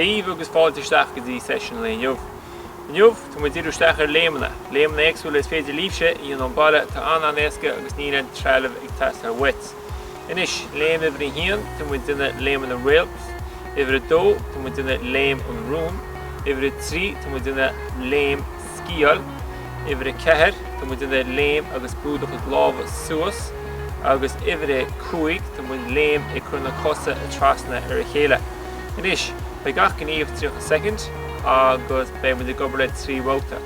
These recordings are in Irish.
Dia daoibh agus fáilte isteach go dtí seisiún an lae inniu. Inniu, tá muid ag díriú isteach ar léimeanna. Léimeanna éagsúla is féidir libhse a dhéanamh ón baile atá an-an-éasca agus níl aon trealamh ag teastáil uait. Anois, léim uimhir a haon, tá muid ag déanamh léimeanna réalt. Uimhir a dó, tá muid ag déanamh léim an rún. Uimhir a 3, tá muid ag déanamh léim sciáil. Uimhir a 4, tá muid ag déanamh léim agus brú do chuid lámha suas. Agus uimhir a 5, tá muid léim ag cur na cosa trasna ar a chéile. Anois, beidh gach gníomh 30 soicind agus beidh muid ag obair le 3 bhabhta.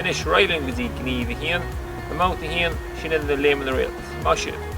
Anois, ar aghaidh linn go dtí gníomh 1. I mbabhta 1, sin iad na léimeanna réalt. Maith sibh!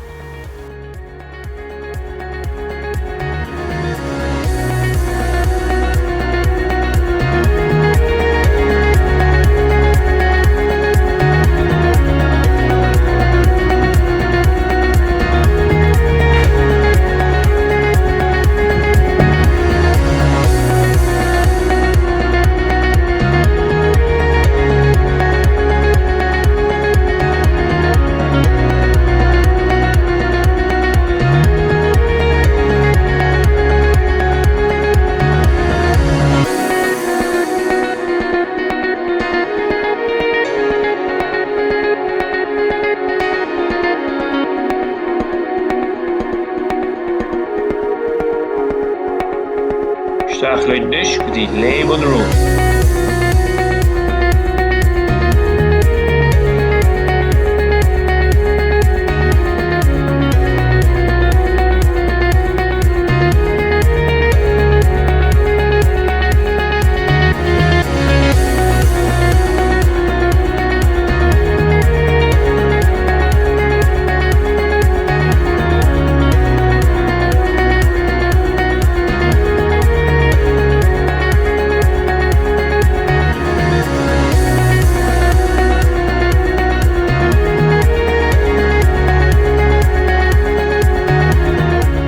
Isteach linn anois go dtí Léim an Rúin.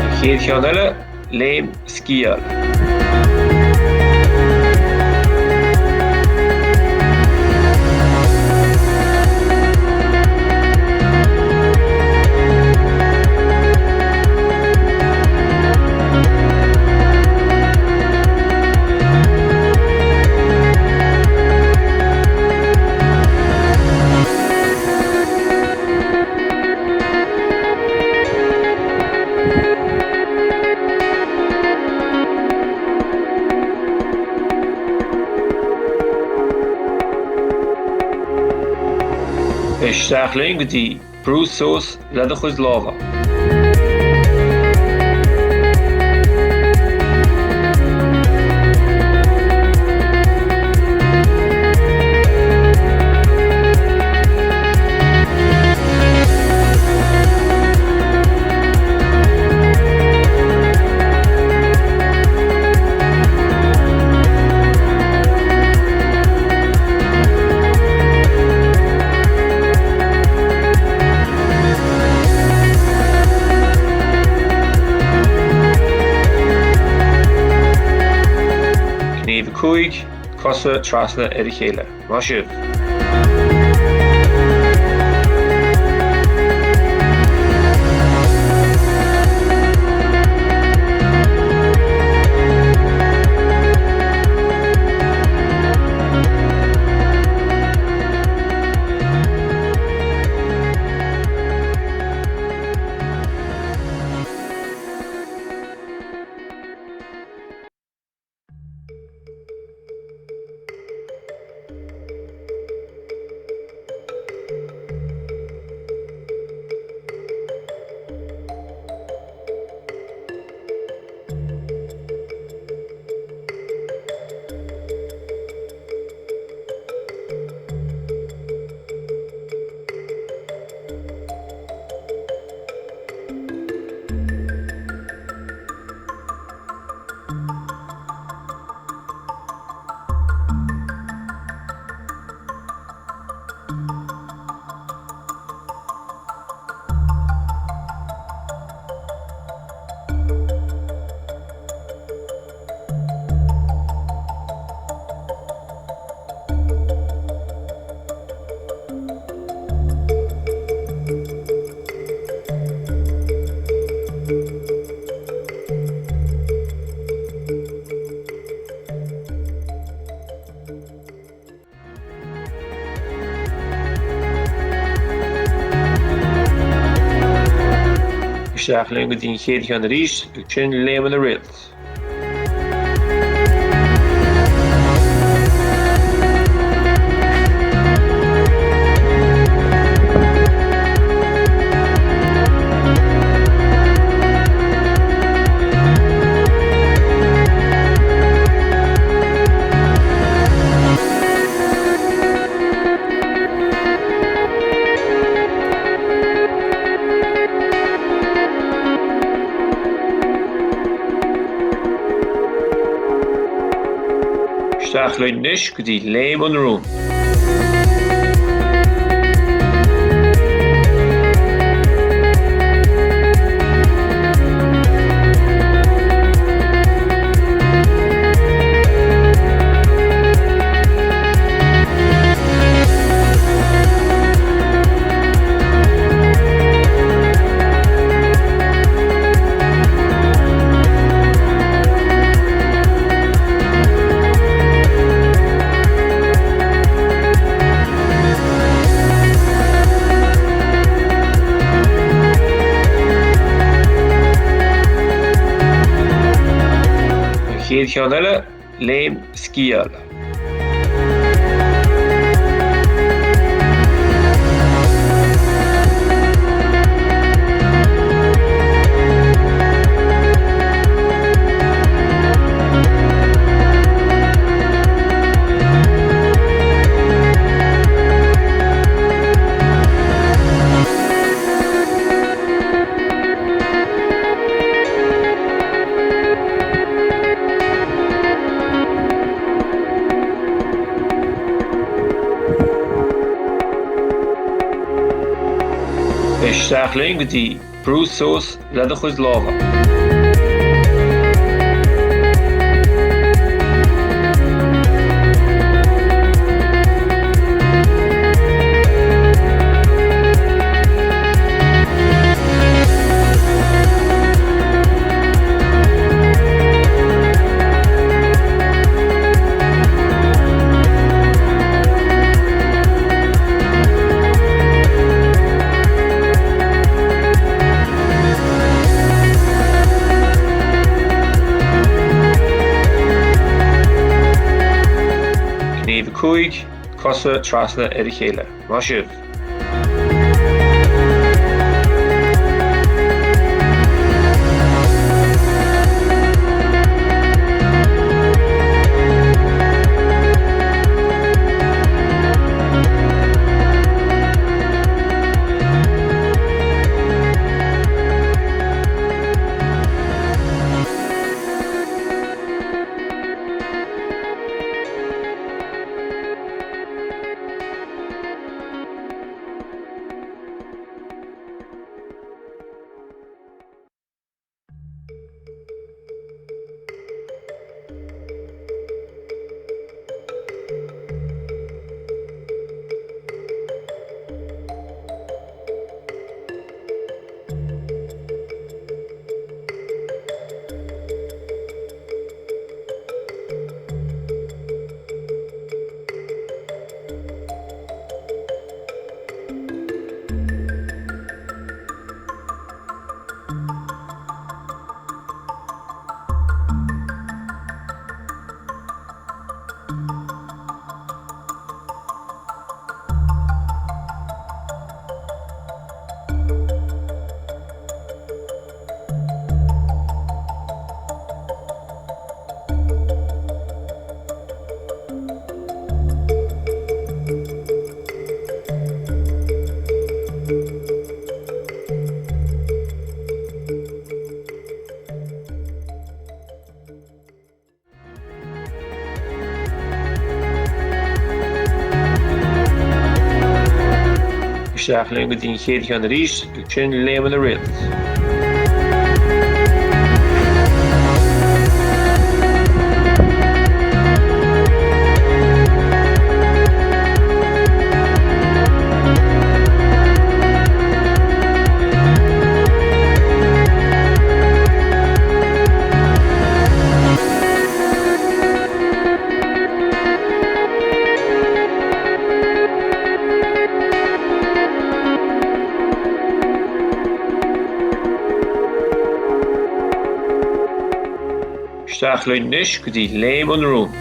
An chéad cheann eile, léim sciáil. Isteach linn go dtí brú suas le do chuid lámha. Gníomh 5, Cosa trasna ar a chéile. Maith sibh! Isteach linn go dtí an chéad cheann arís, agus sin léimeanna réalt. Isteach linn anois go dtí Léim an Rúin. An chéad cheann eile, léim sciála. Isteach linn go dtí brú suas le do chuid lámha. Gníomh 5, Cosa trasna ar a chéile. Maith sibh! Isteach linn go dtí an chéad cheann arís, sin léimeanna réalt. Isteach linn anois go dtí Léim an Rúin.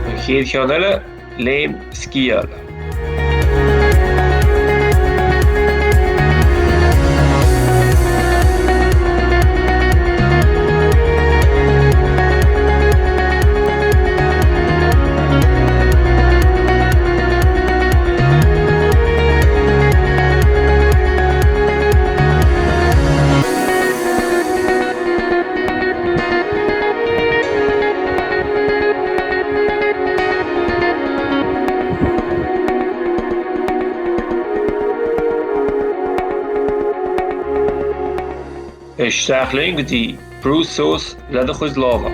An chéad cheann eile, léim sciála. Isteach linn go dtí brú suas le do chuid lámha.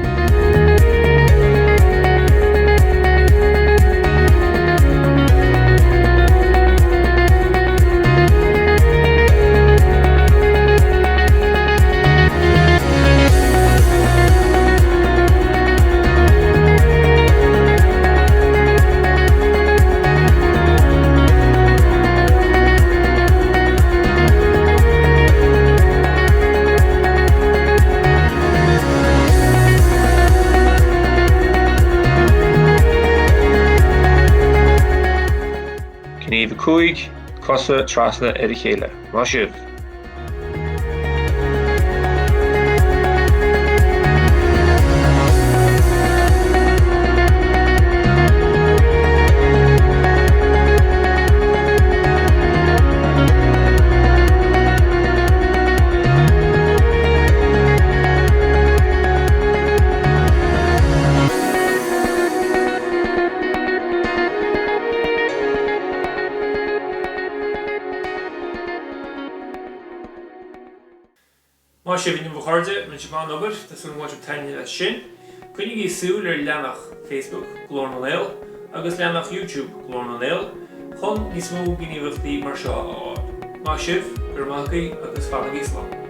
Gníomh 5, Cosa trasna ar a chéile. Maith sibh! Maith sibh inniu a chairde, rinne sibh an-obair, tá súil agam go mbain sibh taitneamh as sin. Coinnigí súil ar leathanach Facebook Glór na nGael agus leathanach YouTube Glór na nGael chun níos mó gníomhaíochtaí mar seo a fháil. Maith sibh, go raibh maith agaibh agus fanaigí slán.